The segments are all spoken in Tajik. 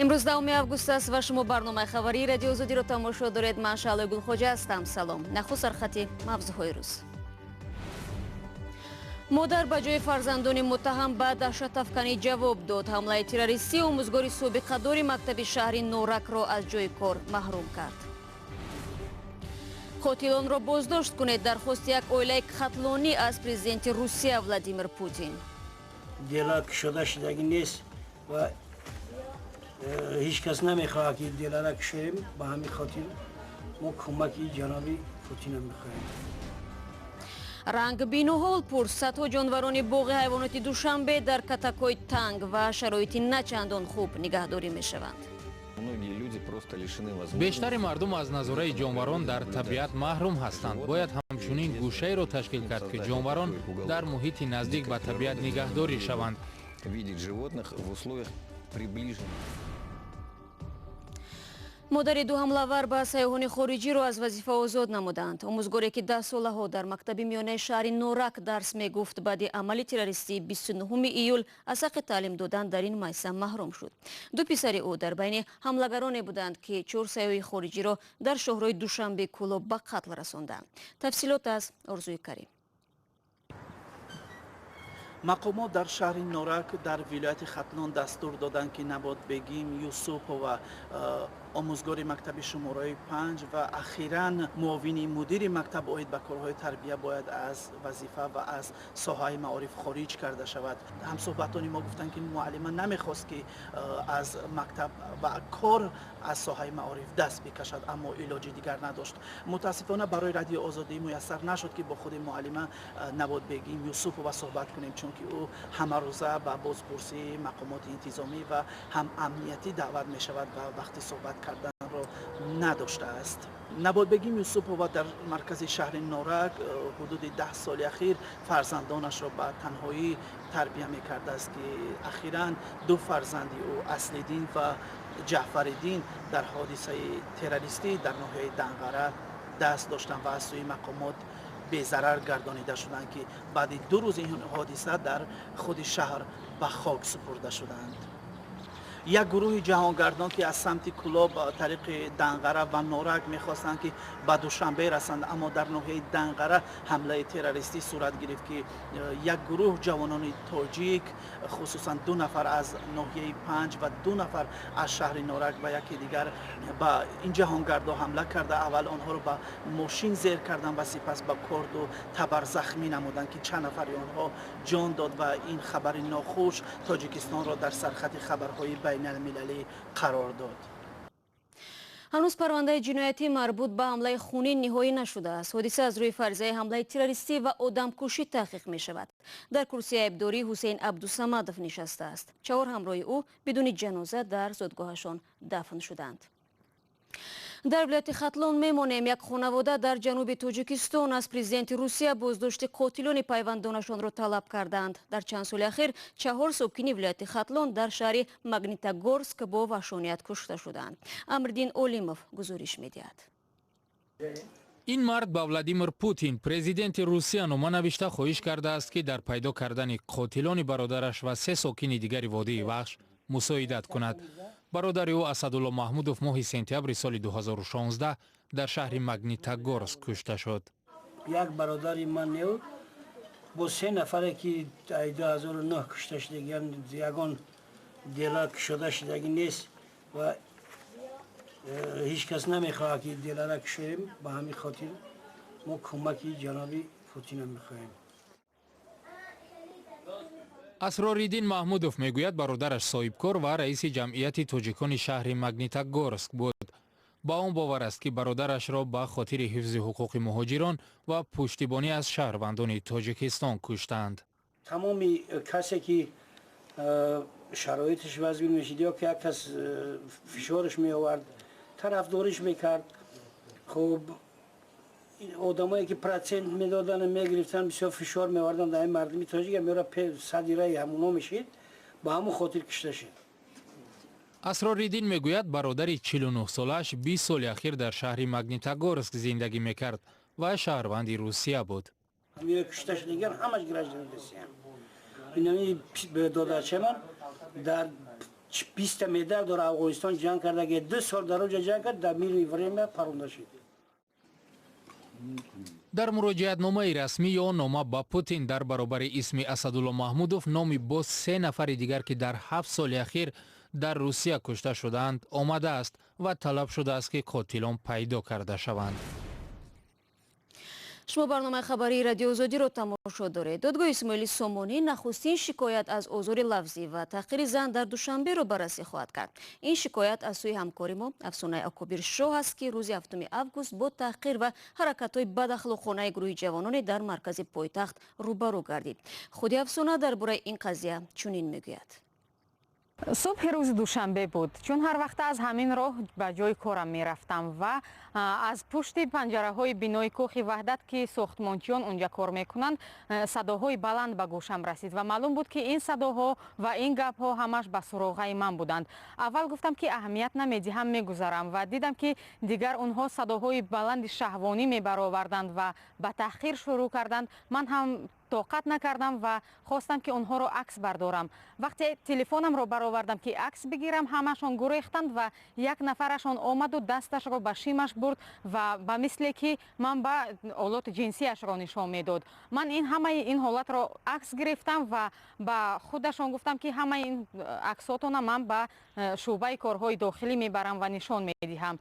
Имрӯз 10 август аст ва шумо барномаи хабарии Радиои Озодиро тамошо доред. Ман Шаълои Гулхоҷа ҳастам. Салом. Нахуст сархати мавзӯъҳои рӯз. Модар ба ҷои фарзандони муттаҳам ба даҳшатафканӣ ҷавоб дод. Ҳамлаи террористӣ омӯзгори собиқадори мактаби шаҳри Норакро аз ҷои кор маҳрум кард. Қотилонро боздошт кунед, дархости як оилаи хатлонӣ аз президенти Русия Владимир Путин. Дело кушода шудагӣ нест ва ҳеҷ кас намехоҳад, ки дело ра кушоем. Ба ҳамин хотир мо кӯмаки ҷаноби Путина мехоҳем. Рангбину ҳолпур, садҳо ҷонварони боғи ҳайвоноти Душанбе дар катакҳои танг ва шароити начандон хуб нигаҳдорӣ мешаванд. Многие люди просто лишены возможности. Бештари мардум аз назораи ҷонварон дар табиат маҳрум ҳастанд. Бояд ҳамчунин гӯшаеро ташкил кард, ки ҷонварон дар муҳити наздик ба табиат нигаҳдорӣ шаванд. Видеть животных в условиях, приближенных. Модари ду ҳамлавар ба сайёҳони хориҷиро аз вазифа озод намуданд. Омӯзгоре, ки 10 солаҳо дар мактаби миёнаи шаҳри Норак дарс мегуфт, баъди амали террористии 29 июл аз ҳаққи таълим додан дар ин муассиса маҳрум шуд. Ду писари ӯ дар байни ҳамлагароне буданд, ки чор сайёҳи хориҷиро дар шоҳрои Душанбе Кӯлоб ба қатл расонданд. Тафсилот аз Орзуи Карим. Мақомот дар шаҳри Норак дар вилояти Хатлон дастур доданд, ки Наботбегим Юсупова, омӯзгори мактаби шумораи 5 ва ахиран муовини мудири мактаб оид ба корҳои тарбия, бояд аз вазифа ва аз соҳаи маориф хориҷ карда шавад. Ҳамсӯҳбатони мо гуфтанд, ки муаллима намехост, ки аз мактаб ва кор аз соҳаи маориф даст бикашад, аммо илоҷи дигар надошт. Мутаассифона, барои Радиои Озодӣ муяссар нашуд, ки бо худи муаллима Наботбегим Юсупова суҳбат кунем, чунки ӯ ҳамарӯза ба бозпурсии мақомоти интизомӣ ва ҳам амниятӣ даъват мешавад ва вақти суҳбат карданро надоштааст. Наботбегим Юсупова дар маркази шаҳри Норак ҳудуди 10 соли ахир фарзандонашро ба танҳоӣ тарбия мекардааст, ки ахиран ду фарзанди ӯ, Аслиддин ва Ҷаъфариддин, дар ҳодисаи террористӣ дар ноҳияи Данғара даст доштанд ва аз сӯи мақомот безарар гардонида шуданд, ки баъди 2 рӯз ин ҳодиса дар худи шаҳр ба хок супурда шуданд. Як гурӯҳи ҷаҳонгардон, ки аз самти Кӯлоб тариқи Данғара ва Норак мехостанд, ки ба Душанбе расанд, аммо дар ноҳияи Данғара ҳамлаи террористӣ сурат гирифт, ки як гурӯҳ ҷавонони тоҷик, хусусан ду нафар аз ноҳияи Панҷ ва ду нафар аз шаҳри Норак ва яке дигар, ба ин ҷаҳонгардо ҳамла карда, аввал онҳоро ба мошин зер карданд ва сипас ба корду табар захмӣ намуданд, ки чанд нафари онҳо ҷон дод ва ин хабари нохуш Тоҷикистонро дар сархати хабарҳои байналмилалӣ қарор дод. Ҳанӯз парвандаи ҷиноятӣ марбут ба ҳамлаи хунин ниҳоӣ нашудааст. Ҳодиса аз рӯи фарзияи ҳамлаи террористӣ ва одамкушӣ таҳқиқ мешавад. Дар курсии айбдорӣ Ҳусейн Абдусамадов нишастааст. Чаҳор ҳамроҳи ӯ бидуни ҷаноза дар зодгоҳашон дафн шуданд. Дар вилояти Хатлон мемонем. Як хонавода дар ҷануби Тоҷикистон аз президенти Русия боздошти қотилони пайвандонашонро талаб карданд. Дар чанд соли ахир чаҳор сокини вилояти Хатлон дар шаҳри Магнитогорск бо ваҳшоният кушта шуданд. Амриддин Олимов гузориш медиҳад. Ин мард ба Владимир Путин, президенти Русия, нома навишта, хоҳиш кардааст, ки дар пайдо кардани қотилони бародараш ва се сокини дигари водии Вахш мусоидат кунад. Бародари ӯ, Асадулло Маҳмудов, моҳи сентябри соли 2016 дар шаҳри Магнитогорск кушта шуд. Як бародари ман неу бо се нафаре, ки 2009 кушта шудагиан, ягон дело кушода шудагӣ нест ва ҳеҷ кас намехоҳад, ки дело ра кушоем. Ба ҳамин хотир мо кӯмаки ҷаноби Путина мехоҳем. Асрориддин Маҳмудов мегӯяд, бародараш соҳибкор ва раиси ҷамъияти тоҷикони шаҳри Магнитогорск буд. Ба он бовар аст, ки бародарашро ба хотири ҳифзи ҳуқуқи муҳоҷирон ва пуштибонӣ аз шаҳрвандони Тоҷикистон куштанд. Тамоми касе, ки шароиташ вазмин мешид ё ки як кас фишораш меовард, тарафдориш мекард. Хуб, одамое, ки процент медодану мегирифтанд, бисёр фишор меоварданд дар ин мардуми тоҷик, мера садираи ҳамуно мешид, ба ҳамун хотир кушта шид. Асрориддин мегӯяд, бародари 49-солааш 20 соли ахир дар шаҳри Магнитогорск зиндагӣ мекард ва шаҳрванди Русия буд. Ҳамиё кушта шудагиан ҳамаш граждан Россия. Инами додача ман дар 20 медал дора, Афғонистон ҷанг карда, ки 2 сол дар онҷа ҷанг кард, дар мирное время паронда шуд. Дар муроҷиатномаи расмӣ ё нома ба Путин дар баробари исми Асадулло Маҳмудов номи боз се нафари дигар, ки дар 7 соли ахир дар Русия кушта шудаанд, омадааст ва талаб шудааст, ки қотилон пайдо карда шаванд. Шумо барномаи хабарии Радиои Озодиро тамошо доред. Додгоҳи Исмоили Сомонӣ нахустин шикоят аз озори лафзӣ ва таҳқири зан дар Душанберо баррасӣ хоҳад кард. Ин шикоят аз сӯи ҳамкори мо Афсонаи Акобиршоҳ аст, ки рӯзи 7 август бо таҳқир ва ҳаракатҳои бадахлоқонаи гурӯҳи ҷавононе дар маркази пойтахт рӯбарӯ гардид. Худи Афсона дар бораи ин қазия чунин мегӯяд. Субҳи рӯзи душанбе буд, чун ҳар вақта аз ҳамин роҳ ба ҷои корам мерафтам ва аз пушти панҷараҳои бинои Кохи Ваҳдат, ки сохтмончиён унҷа кор мекунанд, садоҳои баланд ба гӯшам расид ва маълум буд, ки ин садоҳо ва ин гапҳо ҳамаш ба суроғаи ман буданд. Аввал гуфтам, ки аҳамият намедиҳам, мегузарам ва дидам, ки дигар онҳо садоҳои баланди шаҳвонӣ мебароварданд ва ба таҳқир шурӯъ карданд. Ман ҳам тоқат накардам ва хостам, ки онҳоро акс бардорам. Вақте телефонамро баровардам, ки акс бигирам, ҳамашон гурехтанд ва як нафарашон омаду дасташро ба шимаш бурд ва ба мисле ки ман ба олоти ҷинсиашро нишон медод. Ман ин ҳамаи ин ҳолатро акс гирифтам ва ба худашон гуфтам, ки ҳамаи ин аксотона ман ба шӯъбаи корҳои дохилӣ мебарам ва нишон медиҳам.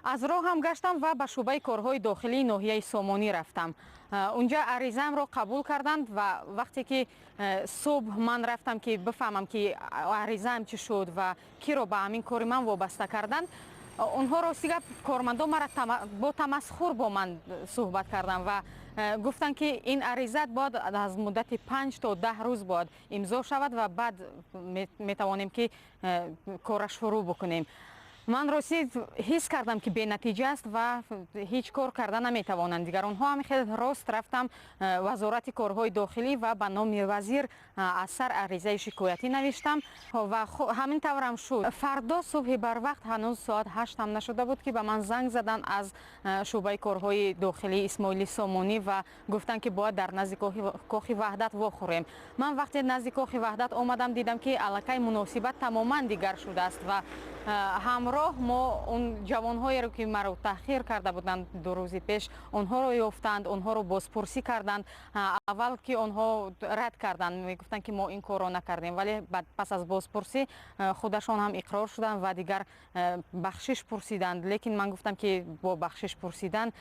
Аз роҳам гаштам ва ба шӯъбаи корҳои дохилии ноҳияи Сомонӣ рафтам. Унҷа аризаамро қабул карданд ва вақте ки субҳ ман рафтам, ки бифаҳмам, ки аризаам чӣ шуд ва киро ба ҳамин кори ман вобаста карданд, онҳо, рости гап, кормандон мара бо тамасхур бо ман суҳбат карданд ва гуфтанд, ки ин аризат бояд аз муддати 5 то 10 рӯз бояд имзо шавад ва баъд метавонем, ки кора шурӯъ бикунем. Ман ростӣ ҳис кардам, ки бенатиҷа аст ва ҳеҷ кор карда наметавонанд дигар онҳо. Ҳам хеле рост рафтам Вазорати корҳои дохилӣ ва ба номи вазир аз сар аризаи шикоятӣ навиштам ва ҳамин таврам шуд. Фардо субҳи барвақт, ҳанӯз соат 8 ҳам нашуда буд, ки ба ман занг заданд аз шӯъбаи корҳои дохилии Исмоили Сомонӣ ва гуфтанд, ки бояд дар назди Кохи Ваҳдат вохӯрем. Ман вақте назди Кохи Ваҳдат омадам, дидам, ки аллакай муносибат тамоман дигар шудааст ва ҳамроҳ мо он ҷавонҳоеро, ки маро таҳқир карда буданд 2 рӯзи пеш, онҳоро ёфтанд, онҳоро бозпурсӣ карданд. Аввал ки онҳо рад карданд, мегуфтанд, ки мо ин корро накардем, вале пас аз бозпурсӣ худашон ҳам иқрор шуданд ва дигар бахшиш пурсиданд. Лекин ман гуфтам, ки бо бахшиш пурсидан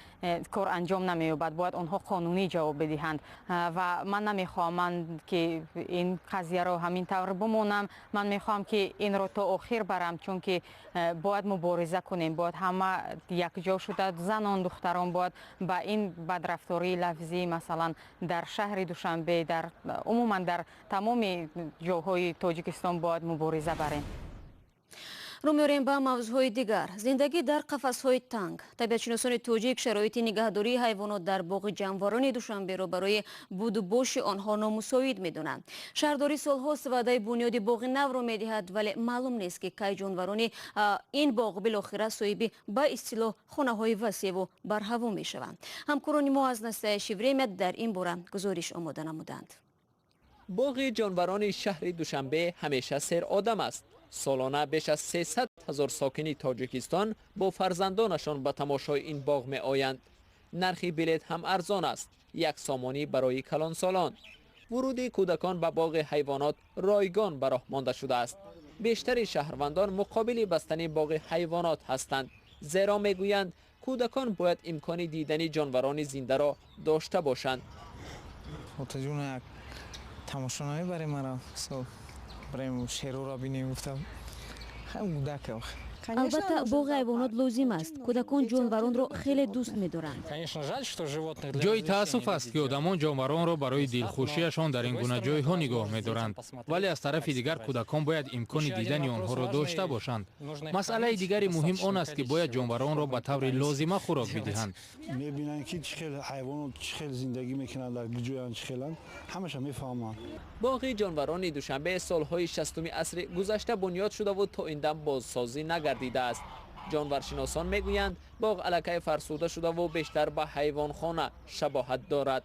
кор анҷом намеёбад, бояд онҳо қонунӣ ҷавоб бидиҳанд ва ман намехоҳам ман ки ин қазияро ҳамин тавр бимонам. Ман мехоҳам, ки инро то охир барам, чунки бояд мубориза кунем, бояд ҳама якҷо шуда, занон, духтарон бояд ба ин бадрафтории лафзӣ, масалан, дар шаҳри Душанбе, дар умуман дар тамоми ҷойҳои Тоҷикистон бояд мубориза барем. Рӯ меорем ба мавзӯъҳои дигар. Зиндагӣ дар қафасҳои танг. Табиатшиносони тоҷик шароити нигаҳдории ҳайвонот дар боғи ҷонварони Душанберо барои будубоши онҳо номусоид медонанд. Шаҳрдорӣ солҳост ваъдаи бунёди боғи навро медиҳад, вале маълум нест, ки кай ҷонварони ин боғ билохира соҳиби ба истилоҳ хонаҳои васеву барҳаво мешаванд. Ҳамкорони мо аз «Настоящее время» дар ин бора гузориш омода намуданд. Боғи ҷонварони шаҳри Душанбе ҳамеша серодам аст. Солона беш аз 300 ҳазор сокини Тоҷикистон бо фарзандонашон ба тамошои ин боғ меоянд. Нархи билет ҳам арзон аст, 1 сомонӣ барои калонсолон. Вуруди кӯдакон ба боғи ҳайвонот ройгон ба роҳ монда шудааст. Бештари шаҳрвандон муқобили бастани боғи ҳайвонот ҳастанд, зеро мегӯянд, кӯдакон бояд имкони дидани ҷонварони зиндаро дошта бошанд. Тамошо намебарем, мара барем, шероро бинем, гуфтам, кӯдак. Албатта, боғи ҳайвонот лозим аст. Кӯдакон ҷонваронро хеле дӯст медоранд. Ҷои таассуф аст, ки одамон ҷонваронро барои дилхушиашон дар ин гуна ҷойҳо нигоҳ медоранд, вале аз тарафи дигар кӯдакон бояд имкони дидани онҳоро дошта бошанд. Масъалаи дигари муҳим он аст, ки бояд ҷонваронро ба таври лозима хӯрок бидиҳанд. Мебинанд, ки чӣ хел ҳайвонот, чӣ хел зиндагӣ мекунанд, дар ҷоянд, чӣ хеланд, ҳамаша мефаҳманд. Боғи ҷонварони Душанбе солҳои 60-уми асри гузашта бунёд шудаву то ин дам бозсозӣ нагардидааст. Ҷонваршиносон мегӯянд, боғ аллакай фарсуда шудаву бештар ба ҳайвонхона шабоҳат дорад.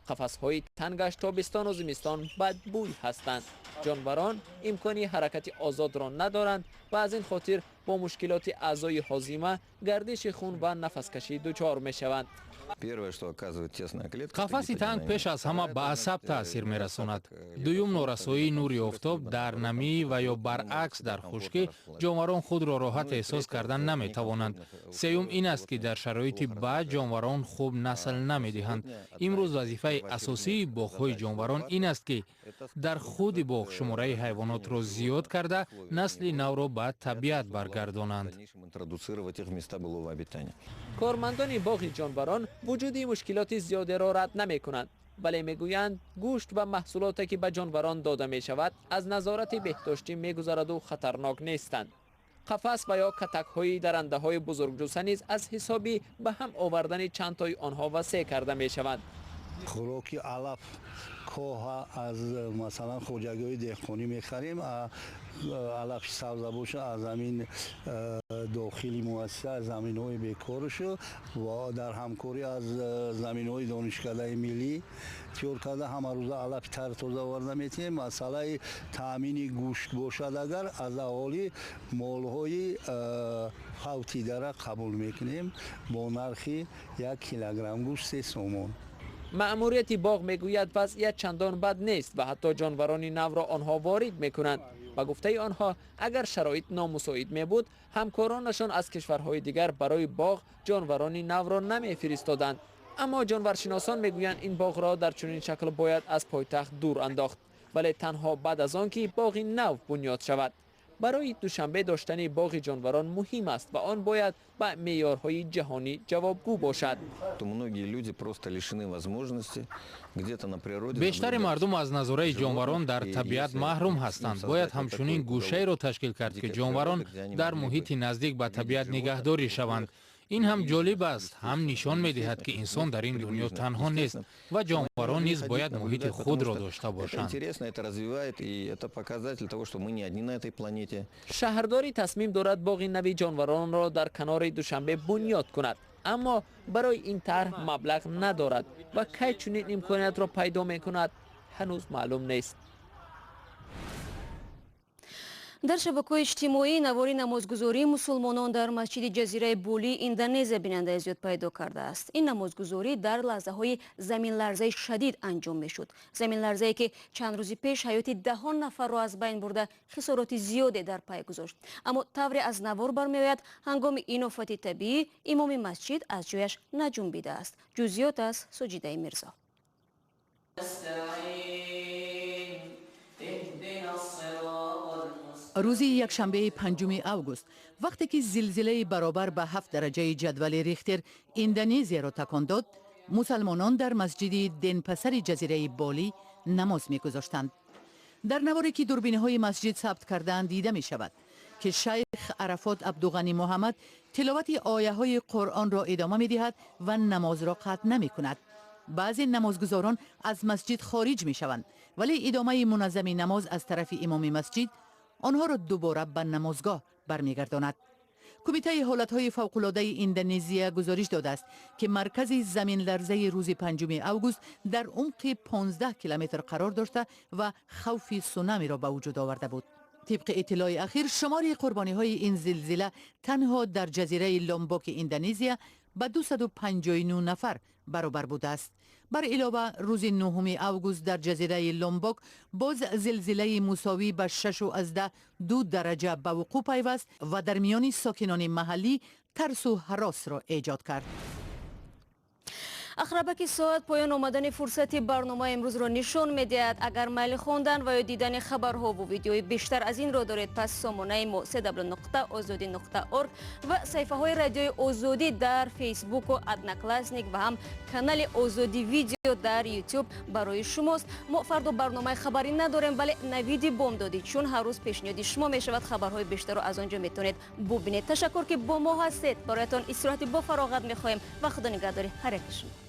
Қафасҳои тангаш тобистону зимистон бадбӯй ҳастанд. Ҷонварон имкони ҳаракати озодро надоранд ва аз ин хотир бо мушкилоти аъзои ҳозима, гардиши хун ва нафаскашӣ дучор мешаванд. Қафаси танг пеш аз ҳама ба асаб таъсир мерасонад. Дуюм, норасоии нури офтоб дар намӣ ва ё баръакс дар хушкӣ ҷонварон худро роҳат эҳсос кардан наметавонанд. Сеюм ин аст, ки дар шароити бад ҷонварон хуб насл намедиҳанд. Имрӯз вазифаи асосии боғҳои ҷонварон ин аст, ки дар худи боғ шумораи ҳайвонотро зиёд карда, насли навро ба табиат баргардонанд. Кормандони боғи ҷонварон вуҷуди мушкилоти зиёдеро рад намекунанд, вале мегӯянд, гӯшт ва маҳсулоте ки ба ҷонварон дода мешавад, аз назорати беҳдоштӣ мегузараду хатарнок нестанд. Қафас ва ё катакҳои дарандаҳои бузургҷусса низ аз ҳисоби ба ҳам овардани чандтои онҳо васеъ карда мешаванд. Хӯроки алаф, коҳа аз, масалан, хоҷагиҳои деҳқонӣ мехарем. Алафи сабза боша, аз ҳамин дохили муассиса, аз заминҳои бекорушу ва дар ҳамкорӣ аз заминҳои Донишкадаи миллӣ тиёр карда, ҳамарӯза алафи тару тоза оварда метиҳем. Масъалаи таъмини гӯшт бошад, агар аз аҳолӣ молҳои фавтидара қабул мекунем бо нархи 1 килограмм гӯшт 3 сомон. Маъмурияти боғ мегӯяд, вазъият чандон бад нест ва ҳатто ҷонварони навро онҳо ворид мекунанд. Ба гуфтаи онҳо, агар шароит номусоид мебуд, ҳамкоронашон аз кишварҳои дигар барои боғ ҷонварони навро намефиристоданд. Аммо ҷонваршиносон мегӯянд, ин боғро дар чунин шакл бояд аз пойтахт дур андохт, вале танҳо баъд аз он ки боғи нав бунёд шавад. Барои Душанбе доштани боғи ҷонварон муҳим аст ва он бояд ба меъёрҳои ҷаҳонӣ ҷавобгӯ бошад. Многие люди просто лишены возможности где-то на природе. Бештари мардум аз назораи ҷонварон дар табиат маҳрум ҳастанд. Бояд ҳамчунин гӯшаеро ташкил кард, ки ҷонварон дар муҳити наздик ба табиат нигаҳдорӣ шаванд. Ин ҳам ҷолиб аст, ҳам нишон медиҳад, ки инсон дар ин дунё танҳо нест ва ҷонварон низ бояд муҳити худро дошта бошанд. Интересно, это развивает, и это показатель того, что мы не одни на этой планете. Шаҳрдорӣ тасмим дорад боғи нави ҷонваронро дар канори Душанбе бунёд кунад, аммо барои ин тарҳ маблағ надорад ва кай чунин имкониятро пайдо мекунад, ҳанӯз маълум нест. Дар шабакаҳои иҷтимоӣ навори намозгузории мусулмонон дар масҷиди ҷазираи Болии Индонезия бинандаи зиёд пайдо кардааст. Ин намозгузорӣ дар лаҳзаҳои заминларзаи шадид анҷом мешуд, заминларзае ки чанд рӯзи пеш ҳаёти даҳон нафарро аз байн бурда, хисороти зиёде дар пай гузошт. Аммо тавре аз навор бармеояд, ҳангоми ин офати табиӣ имоми масҷид аз ҷояш наҷунбидааст. Ҷузъиёт аз Соҷидаи Мирзо. نستعين اهدنا الصراط. Рӯзи якшанбеи 5 август, вақте ки зилзилаи баробар ба 7 дараҷаи ҷадвали Рихтер Индонезияро такон дод, мусалмонон дар масҷиди Денпасари ҷазираи Болӣ намоз мегузоштанд. Дар наворе ки дурбинҳои масҷид сабт кардаанд, дида мешавад, ки шайх Арафот Абдуғанӣ Муҳаммад тиловати ояҳои Қуръонро идома медиҳад ва намозро қатъ намекунад. Баъзе намозгузорон аз масҷид хориҷ мешаванд, вале идомаи муназзами намоз аз тарафи имоми масҷид онҳоро дубора ба намозгоҳ бармегардонад. Кумитаи ҳолатҳои фавқулодаи Индонезия гузориш додааст, ки маркази заминларзаи рӯзи 5 август дар умқи 15 километр қарор дошта ва хавфи сунамиро ба вуҷуд оварда буд. Тибқи иттилои ахир, шумори қурбониҳои ин зилзила танҳо дар ҷазираи Ломбоки Индонезия ба 259 нафар баробар будааст. Бар илова, рӯзи 9 август дар ҷазираи Ломбок боз зилзилаи мусовӣ ба 6,2 дараҷа ба вуқӯъ пайваст ва дар миёни сокинони маҳаллӣ тарсу ҳаросро эҷод кард. Ақрабаки соат поён омадани фурсати барномаи имрӯзро нишон медиҳад. Агар майли хондан ва ё дидани хабарҳову видеои бештар аз инро доред, пас сомонаи мо cw.ozodi.org ва саҳифаҳои Радиои Озодӣ дар Фейсбуку Одноклассник ва ҳам канали Озодӣ Видео дар Ютуб барои шумост. Мо фардо барномаи хабарӣ надорем, вале Навиди бомдодӣ чун ҳар рӯз пешниҳоди шумо мешавад. Хабарҳои бештарро аз он ҷо метавонед бубинед. Ташаккур, ки бо мо ҳастед. Бароятон истироҳати бо фароғат мехоҳем ва Худо нигаҳдори ҳар яки шумо.